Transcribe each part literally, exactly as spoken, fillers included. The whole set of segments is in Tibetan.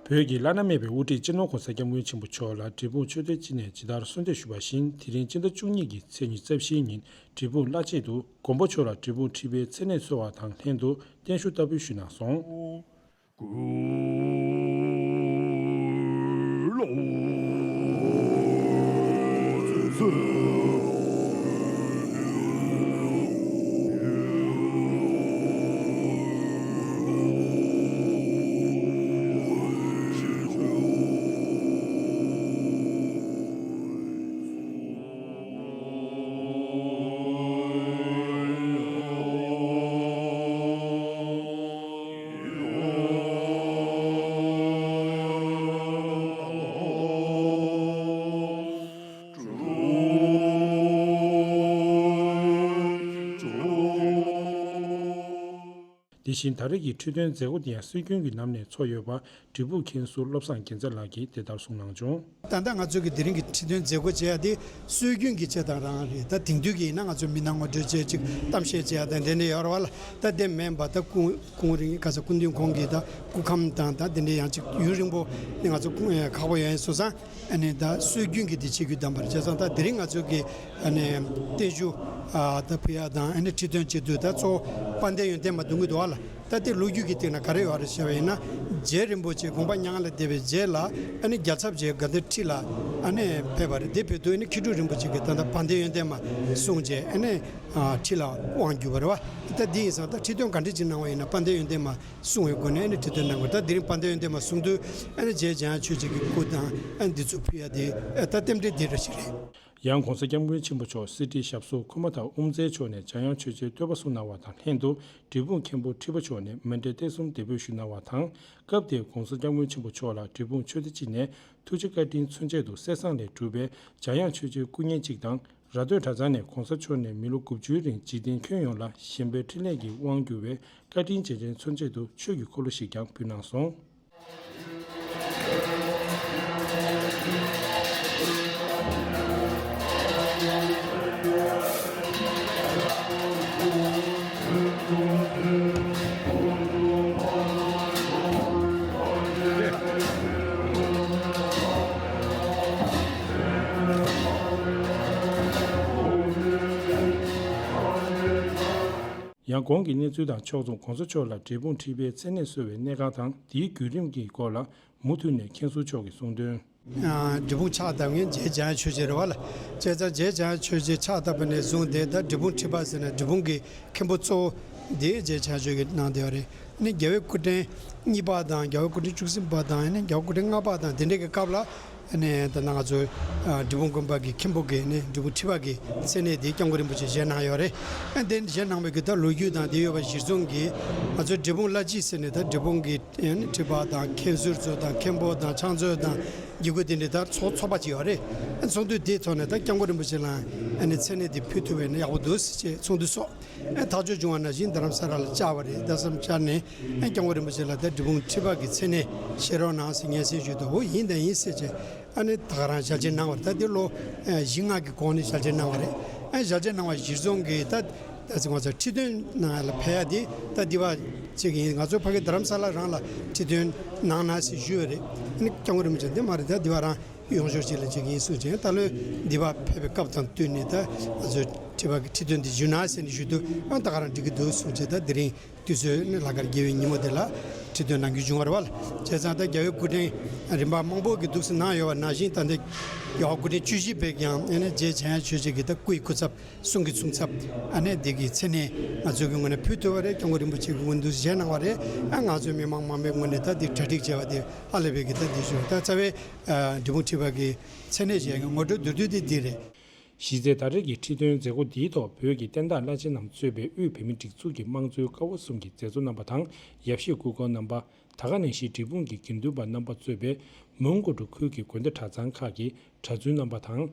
བོད་ཀྱི་བླ་ན་མེད་པའི་དབུ་ཁྲིད་སྤྱི་ནོར་༧གོང་ས་༧སྐྱབས་མགོན་ཆེན་པོ་མཆོག་ལ་འབྲས་སྤུངས་ཆོས་སྡེ་སྤྱི་ནས་ཇི་ལྟར་གསོལ་འདེབས་ཞུས་པ་བཞིན། དེ་རིང་སྤྱི་ཟླ་བཅུ་གཉིས་ཀྱི་ཚེས་ཉི་ཤུ་རྩ་བཞིའི་ཉིན་འབྲས་སྤུངས་ཆོས་ར་འབྲས་སྤུངས་ཁྲི་པའི་མཚན་གནས་གསོལ་བ་དང་ལྷན་དུ་བརྟན་བཞུགས་བསྟར་འབུལ་ཞུས་གནང་སོང་། དེ་བཞིན་ད་རེས་ཀྱི་ཁྲི་འདོན་མཛད་སྒོ་དེ་ཡང་སྲོལ་རྒྱུན་གྱི་ལམ་ནས་ཚོགས་ཡོད་པ། འབྲས་སྤུངས་མཁན་ཟུར་བློ་བཟང་རྒྱལ་མཚན་ལགས་ཀྱིས་དེ་ལྟར་གསུངས་གནང་བྱུང་། ད་ལྟ་ང་ཚོ་གི་དེ་རིང་གི་ཁྲི་འདོན་མཛད་སྒོ་བྱེད་ཡ་དེ་སྲོལ་རྒྱུན་གྱི་བྱེད་སྟངས་རང་རེད། ད་དེང་དུས་ཀྱི་ཡིན་ན་ང་ཚོ་མི་སྣ་ངོ་སྤྲོད་བྱས་ཅིག་གཏམ་བཤད་བྱེད་ཡ་དང་དེ་འདྲ་ཡོད་རེད་བ་ལ། ད་དེ་མིན་པ་ད་སྐུ་སྐུ་རིང་ག་ས་སྐུ་མདུན་ཁོང་གིས་ད་སྐུ་ཁམས་དང་ད་དེ་འདྲ་ཡང་ཅིག་ཡུན་རིང་པོ་ནས་ང་ཚོ་སྐུ་ཁག་པོ་ཡོད་སོང་ཙང་། ཨ་ནི་ད་སྲོལ་རྒྱུན་གྱི་དེ་བྱེད་རྒྱུ་བདམས་པ་རེད། བྱས་ཙང་ད་དེ་རིང་ང་ཚོ་གི་ཨ་ནི་བརྟན་བཞུགས་ཨ་ད་ཕུལ་ཡ་དང་ཨ་ནི་ཁྲི་འདོན་བྱེད་དུས་ད་གཙོ་བོ་དཔལ་ལྡན་ཡོན་ཏན་མ་འདོན་གྱི་འདུག་བ་ལ། ད་དེ་ལོ་རྒྱུས་ཀྱི་སྟེང་ན་ག་རེ་ཡོད་རེད་ཟེར་བ་ཡིན་ན། རྗེ་རིན་པོ་ཆེ་དགོངས་པ་མྱ་ངན་ལས་འདས་པའི་རྗེས་ལ་ཨ་ནི་རྒྱལ་ཚབ་རྗེ་དགའ་ལྡན་ཁྲི་ལ་ཨ་ནི་ཕེབས་པ་རེད། དེ་ཕེབས་དུས་ཨ་ནི་མཁས་གྲུབ་རིན་པོ་ཆེ་གིས་ད་ལྟ་དཔལ་ལྡན་ཡོན་ཏན་མ་གསུངས་རྗེས་ཨ་ནི་ཨ་ཁྲི་ལ་དབང་བསྒྱུར་བ་རེད་བ། ད་དེ་ཡིན་ཙང་ད་ཁྲི་འདོན་ག་འདྲ་ཅིག་གནང་བ་ཡིན་ན་དཔལ་ལྡན་ཡོན་ཏན་མ་གསུང་བའི་སྒོ་ནས་ཨ་ནི་ཁྲི་འདོན་གནང་དགོས། ད་དེ་རིང་དཔལ་ལྡན་ཡོན་ཏན་མ་གསུང་དུས་ཨ་ནི་རྗེ་འཇམ་དབྱངས་ཆོས་རྗེ་གི་སྐུ་དང་ཨ་ནི་འདི་ཚོ་ཕུལ་ཡ་དེ་ཨ་ད་རྟེན་འབྲེལ་འདི་འདྲ་ཞིག་རེད། ཡང་༧གོང་ས་༧སྐྱབས་མགོན་ཆེན་པོ་མཆོག་གསེར་ཁྲིའི་ཞབས་སོར་འཁོར་མ་དང་དབུ་མཛད་མཆོག་ནས་འཇམ་དབྱངས་ཆོས་རྗེར་བསྟོད་པ་གསུང་གནང་བ་དང་ལྷན་དུ་འབྲས་སྤུངས་མཁན་པོ་ཁྲི་པ་མཆོག་ནས་མཎྜལ་ཐེག་གསུམ་འདེགས་འབུལ་ཞུས་གནང་བ་དང་། སྐབས་དེར་༧གོང་ས་༧སྐྱབས་མགོན་ཆེན་པོ་མཆོག་ལ་འབྲས་སྤུངས་ཆོས་སྡེ་སྤྱི་ནས་ཐུགས་རྗེ་བཀའ་དྲིན་མཚོན་བྱེད་དུ་གསེར་ཟངས་ལས་གྲུབ་པའི་འཇམ་དབྱངས་ཆོས་རྗེའི་སྐུ་བརྙན་གཅིག་དང་། ར་སྟོད་གྲྭ་ཚང་ནས་༧གོང་ས་མཆོག་ནས་མི་ལོ་དགུ་བཅུའི་རིང་འཇིག་རྟེན་ཁྱོན་ཡོངས་ལ་གཞན་ཕན་འཕྲིན་ལས་ཀྱི་དབང་བསྒྱུར་བའི་བཀའ་དྲིན་རྗེས་དྲན་མཚོན་བྱེད་དུ་ཆོས་ཀྱི་འཁོར་ལོ་ཞིག་ཀྱང་ཕུལ་གནང་སོང་། ཡང་གོང་གི་གནས་ཚུལ་དང་ཕྱོགས་མཚུངས་༧གོང་ས་མཆོག་ལ་འབྲས་སྤུངས་ཁྲི་པའི་མཚན་གནས་གསོལ་བའི་གནས་སྟངས་དང་དེའི་བརྒྱུད་རིམ་གྱི་སྐོར་ལ་མུ་མཐུད་ནས་མཁན་ཟུར་མཆོག་གིས་གསུངས་དོན། ཨ་འབྲས་སྤུངས་ཕྱག་བཏབ་མཁན་རྗེ་འཇམ་དབྱངས་ཆོས་རྗེ་རེད་བ་ལ། བྱས་ཙང་རྗེ་འཇམ་དབྱངས་ཆོས་རྗེ་ཕྱག་བཏབ་པ་ནས་བཟུང་སྟེ་ད་འབྲས་སྤུངས་ཁྲི་པ་ཟེར་ནས་འབྲས་སྤུངས་ཀྱི་མཁན་པོ་གཙོ་བོ་འདི་རྗེ་འཇམ་དབྱངས་ཆོས་ཀྱིས་གནང་བསྡད་ཡོད་རེད། ཨ་ནི་རྒྱལ་བའི་སྐུ་ཕྲེང་གཉིས་པ་དང་རྒྱལ་བའི་སྐུ་ཕྲེང་བཅུ་གསུམ་པ་དང་ཨ་ནི་རྒྱལ་བའི་སྐུ་ཕྲེང་ལྔ་པ་དང་དེ་འདྲའི་གི་སྐབས་ལ། ཨ་ནི་ད་ནང་ང་ཚོ་ཨ་འབྲས་སྤུངས་དགོན་པ་གི་མཁན་པོ་གི་ཨ་ནི་འབྲས་སྤུངས་ཁྲི་པ་གི་མཚན་གནས་དེ་སྐྱབས་མགོན་རིན་པོ་ཆེས་བཞེས་གནང་ཡོད་རེད། ཨ་དེ་བཞེས་གནང་བའི་གི་ད་ལོ་རྒྱུས་དང་དེ་ཡོད་པ་གཞིར་བཟུང་གིས་ང་ཚོ་འབྲས་སྤུངས་བླ་སྤྱི་ཟེར་ནས་ད་འབྲས་སྤུངས་གི་ཨ་ནི་ཁྲི་པ་དང་མཁན་ཟུར་ཚོ་དང་མཁན་པོ་དང་ཕྱག་མཛོད་དང་། འདི་གུ་དེ་འདྲའི་ད་ཚོགས་ཚོགས་པ་ཅིག་ཡོད་རེད། ཨ་ཚོགས་འདུ་དེའི་ཐོག་ནས་ད་སྐྱབས་མགོན་རིན་པོ་ཆེ་ལ་ཨ་ནི་མཚན་གནས་དེ་ཕུལ་ཐུབ་པ་ཡིན་ན་ཡག་པོ་འདུག་ཟེར་བྱས་ཚོགས་འདུ་སོགས་ཨ་ཐག་གཅོད་བྱུང་བ་ནང་བཞིན་རྡ་རམ་ས་ལ་ལ་བཅར་བ་རེད། རྡ་རམ་ས་ལ་བཅར་ནས་ཨ་སྐྱབས་མགོན་རིན་པོ་ཆེ་ལ་ད་འབྲས་སྤུངས་ཁྲི་པ་གི་མཚན་གནས་བཞེས་རོགས་གནང་ཟེར་སྙན་སེང་ཞུས་འདུག་འོ་ཡིན་དང་ཡིན་ཟེར་བྱས་ཨ་ནི་ད་ག་རང་ཞལ་བྱེད་གནང་བ་རེད། ད་འདི་ལོ་ཨ་བཞི་ལྔ་གི་གོང་ནས་ཞལ་བྱེད་གནང་བ་རེད། ཨ་ཞལ་བྱེད་གནང་བ་གཞིར་བཟུང་གིས་ད། ད་ཚེ་ང་ཚོ་ཁྲི་འདོན་གནང་ཡ་ལ་ཕེབས་ཡ་དེ་ད་འདི་བ་ཅིག་ཡིན། ང་ཚོ་ཕ་གི་རྡ་རམ་ས་ལ་རང་ལ་ཁྲི་འདོན་གནང་ན་ཟེར་ཞུས་པ་རེད། ཨ་ནི་སྐྱབས་མགོན་རིན་པོ་ཆེ་འདི་མ་རེད། ད་འདི་བ་རང་ཡོང་ཞོར་ཅིག་ལ་ཅིག་ཡིན་གསུངས་བྱས་ད་ལོ་འདི་བ་ཕེབས་པའི་སྐབས་དང་བསྟུན་ནས་ད་ང་ཚོ་ཁྲི་པ་གི་ཁྲི་འདོན་འདི་ཞུ་ན་ཟེར་ནས་ཞུས་དུས་ཨ་ད་ག་རང་འགྲིག་གི་འདུག་གསུངས་བྱས་ད་དེ་རིང་དུས་ཚོད་ནི་ལྷག་དཀར་དགེ་བའི་ཉིན་མོ་དེ་ལ་ཁྲི་འདོན་གནང་རྒྱུ་བྱུང་བ་རེད་བ་ལ། བྱས་ཙང་ད་རྒྱལ་བའི་སྐུ་ཕྲེང་རིམ་པ་མང་པོ་གི་འདུག་སེ་གནང་ཡོད་པ་ནང་བཞིན་ད་ལྟ་རྒྱལ་བ་སྐུ་ཕྲེང་བཅུ་བཞི་པའི་ཀྱང་ཨ་ནི་རྗེ་འཇམ་དབྱངས་ཆོས་རྗེ་གི་ད་སྐུ་ཡི་སྐུ་ཚབ། གསུང་གི་གསུང་ཚབ་ཨ་ནི་འདི་གི་མཚན་གནས་ང་ཚོ་གི་ངོས་ནས་ཕུལ་ཐུབ་པ་རེད། སྐྱབས་མགོན་རིན་པོ་ཆེ་གི་འོས་བསྡུ་བཞེས་གནང་བ་རེད། ཨ་ང་ཚོ་མི་མང་མང་པོའི་ངོས་ནས་ད་འདི་གྲ་སྒྲིག་བྱས་པ་དེ་ཧ་ལས་པའི་གི་ད་འདི་ཞུ་ད་རྩ་བའི་ཨ་འབྲས་སྤུངས་ཁྲི་པ་གི་མཚན་གནས་བཞེས་ཀྱི་ངོ་སྤྲོད་མདོར་བསྡུས་དེ་འདི་རེད། གཞི་རྩའི་ད་རེས་ཀྱི་ཁྲི་འདོན་མཛད་སྒོ་འདིའི་ཐོག་བོད་ཀྱི་བསྟན་བདག་བླ་ཆེན་རྣམས་གཙོས་པའི་དབུས་བོད་མིའི་སྒྲིག་འཛུགས་ཀྱི་དམངས་གཙོའི་ཀ་བ་གསུམ་གྱི་མཛད་གཙོ་རྣམ་པ་དང་ཡབ་གཞིས་སྐུ་འཁོར་རྣམ་པ། ད་ག་ནང་བཞིན་འབྲས་སྤུངས་ཀྱི་དགེ་འདུན་པ་རྣམ་པ་གཙོས་པའི་མོན་གྷོ་གྲུ་ཁུལ་གྱི་དགོན་སྡེ་གྲྭ་ཚང་ཁག་གི་གྲྭ་བཙུན་རྣམ་པ་དང་།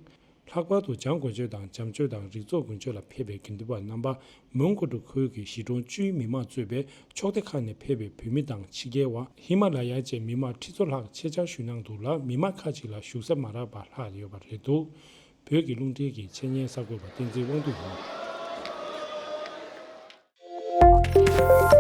ལྷག་པར་དུ་བྱང་དགོན་ཆོས་དང་བྱམས་ཆོས་དང་རིག་ཚོགས་དགོན་ཆོས་ལ་ཕེབས་པའི་དགེ་འདུན་པ་རྣམ་པ། མོན་གྷོ་གྲུ་ཁུལ་གྱི་གཞིས་གྲོང་བཅུའི་མི་མང་གཙོས་པའི་ཕྱོགས་སྡེ་ཁག་ནས་ཕེབས་པའི་བོད་མི་དང་ཕྱི་རྒྱལ་བ། ཧི་མ་ལ་ཡ་བཅས་མི་མང་ཁྲི་ཚོ་ལྷག་ཆེད་བཅར་ཞུས་གནང་འདུག་ལ། མི་མང་ཁག་ཅིག་ལ་བཞུགས་ས་མ་རག་པ་ལྷག་ཡོད་པ་རེད་འདུག་བོད་ཀྱི་རླུང་འཕྲིན་གྱི་ཆེད་གཉེར་གསར་འགོད་པ་བསྟན་འཛིན་དབང་འདུས་ཡིན།